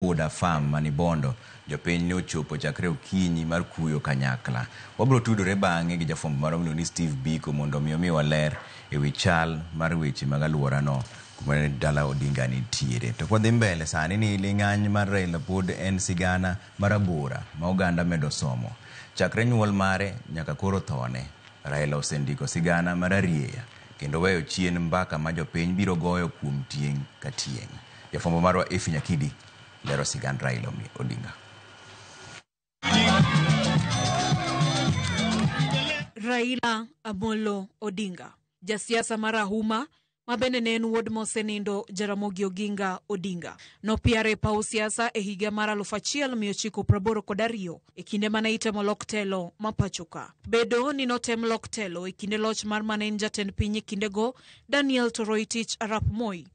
Buda Farm mani Bondo, jopiny ne ochopo chakre okinyi mar kuyo kanyakla. Wabiro tudore bang'e gi jafwambo marwa miluongo ni Steve Biko mondo mi omiwa ler ewi chal mar weche mag alworano kuma dala Odinga nitiere. To kwadhi mbele sani ni ling'any mar Raila pod en sigana marabora ma oganda medo somo. Chakre nyuol mare nyaka koro thone, Raila osendiko sigana mararieya kendo weyo chien mbaka ma jopiny biro goyo kuom tieng' ka tieng'. Jafwambo marwa Effie Nyakidi lero sigand Raila Odinga. Raila Amolo Odinga, jasiasa marahuma ma bende ne en wuod mosenindo Jaramogi Oginga Odinga, nopiare e paw siasa e higa mar 1982 e kinde mane itemo lok telo ma pachoka. Bedo ni notem lok telo e kinde loch mar mane en jatend piny e kindego Daniel Toroitich arap Moi,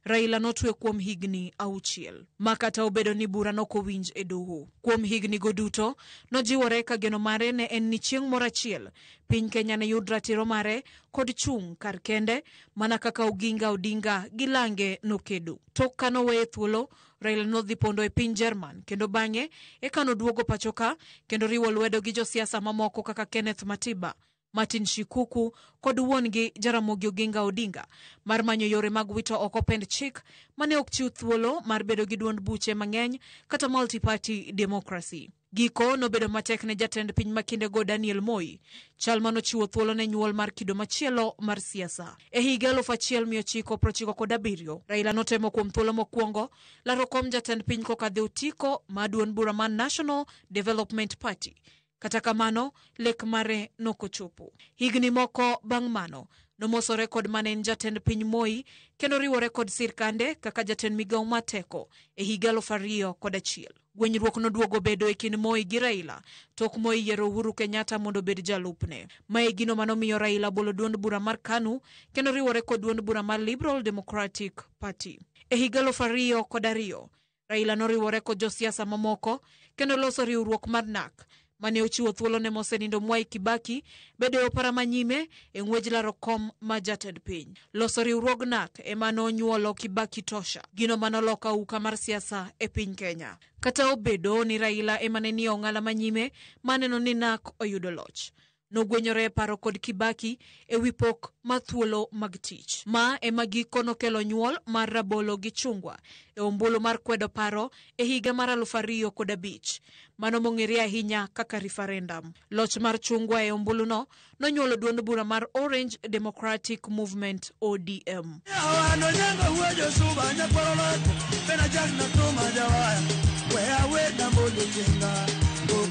Raila notwe kuom higni 6 ma kata obedo ni bura nokowinj e doho. Kuom higni go duto, nojiwore ka geno mare ne en ni chieng' moro achiel piny Kenya ne yud ratiro mare kod chung' kar kende mana kaka Oginga Odinga gi lange nokedo. Tok ka noweye thuolo, Raila nodhi pondo e piny Jerman kendo bang'e eka noduogo pachoka kendo riwo lwedo gi josiasa mamoko kaka Kenneth Matiba, Martin Shikuku kod wuon-gi Jaramogi Oginga Odinga mar manyo yore mag wito oko pend chik mane ok chiw thuolo mar bedo gi duond buche mang'eny kata multi-party democracy. Giko nobedo matek ne jatend piny ma kindego Daniel Moi, chal manochiwo thuolo ne nyuol mar kido machielo mar siasa. E higa 1997, Raila notemo kuom thuolo mokwongo laro kom jatend piny kokadho e otiko mar duond bura mar National Development Party. Kata kamano, lek mare nokochopo. Higni moko bang' mano, nomosore kod mane en jatend piny Moi kendo riwore kod sirkande kaka jatend migawo mar teko e higa 2001. Gwenyruok noduogo bedo e kind Moi gi Raila tok Moi yiero Uhuru Kenyatta mondo obed jalupne. Mae gino manomiyo Raila bolo duond bura mar KANU kendo riwore kod duond bura mar Liberal Democratic Party. E higa 2002, Raila noriwore kod josiasa mamoko kendo loso riwruok mar NARC mane ochiwo thuolo ne mosenindo Mwai Kibaki bedo e opara manyime e ng'wej laro kom ma jatend piny. Loso riwruog NARC ema nonyuolo Kibaki Tosha, gino manoloko auka mar siasa e piny Kenya. Kata obedo ni Raila ema ne nie ong'ala manyime maneno ni NARC oyudo loch, nogwenyore e paro kod Kibaki e wi pok mar thuolo mag tich. Ma ema giko nokelo nyuol mar rabolo gi chungwa e ombulu mar kwedo paro e higa mar 2005, mano mong'ere ahinya kaka referendum. Loch mar chungwa e ombuluno nonyuolo duond bura mar Orange Democratic Movement ODM.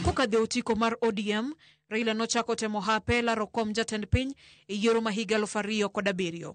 Kokadho e otiko mar ODM, Raila nochako temo hape laro kom jatend piny e yiero ma higa 2007.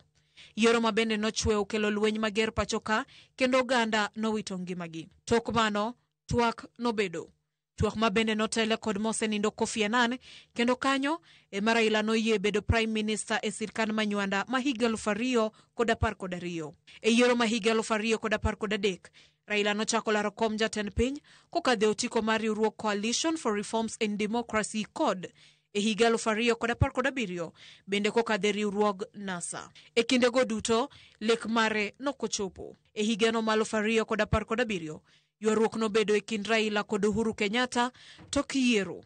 Yiero ma bende nochwe okelo lweny mager pacho ka kendo oganda nowito ngimagi. Tok mano, twak nobedo. Twak ma bende notele kod mosenindo Kofi Annan kendo kanyo ema Raila noyie bedo Prime Minister e sirkand Manywanda ma higa 2012. E yiero ma higa 2013, Raila nochako laro kom jatend piny kokadho e otiko mar riwruog Coalition for Reforms in Democracy CORD e higa 2017 bende kokadho e riwruog NASA. E kindego duto, lek mare nokochopo. E higano mar 2017, ywaruok nobedo e kind Raila kod Uhuru Kenyatta tok yiero.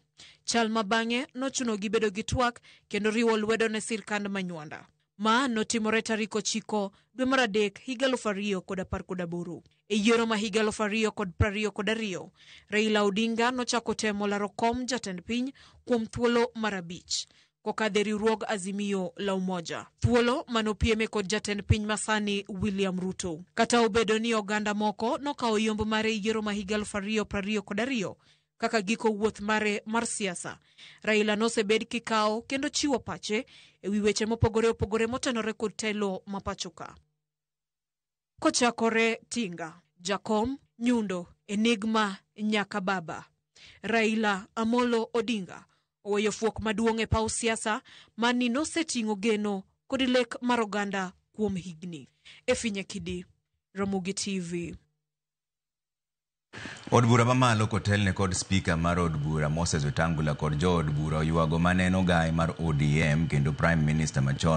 Chal ma bang'e nochunogi bedo gi twak kendo riwo lwedo ne sirkand Manywanda. Ma notimore tarik 9 dwe mar 3 higa 2018. E yiero ma higa 2022, Raila Odinga nochako temo laro kom jatend piny kuom thuolo mar 5 kokadho e riwruog Azimio la Umoja. Thuolo manopieme kod jatend piny masani William Ruto. Kata obedo ni oganda moko nokawo yombo mare e yiero ma higa 2022 kaka giko wuoth mare mar siasa, Raila nosebed kikawo kendo chiwo pache e wi weche mopogore opogore motenore kod telo ma pachoka. Kochakore Tinga, Jakom, Nyundo, Enigma nyaka Baba, Raila Amolo Odinga oweyo fuok maduong' e paw siasa mani noseting'o geno kod lek mar oganda kuom higni. Effie Nyakidi, Ramogi TV. Od bura mamalo kotelne kod spika mar od bura Moses Wetangula kod jood bura oywago mane en ogai mar ODM kendo Prime Minister machon.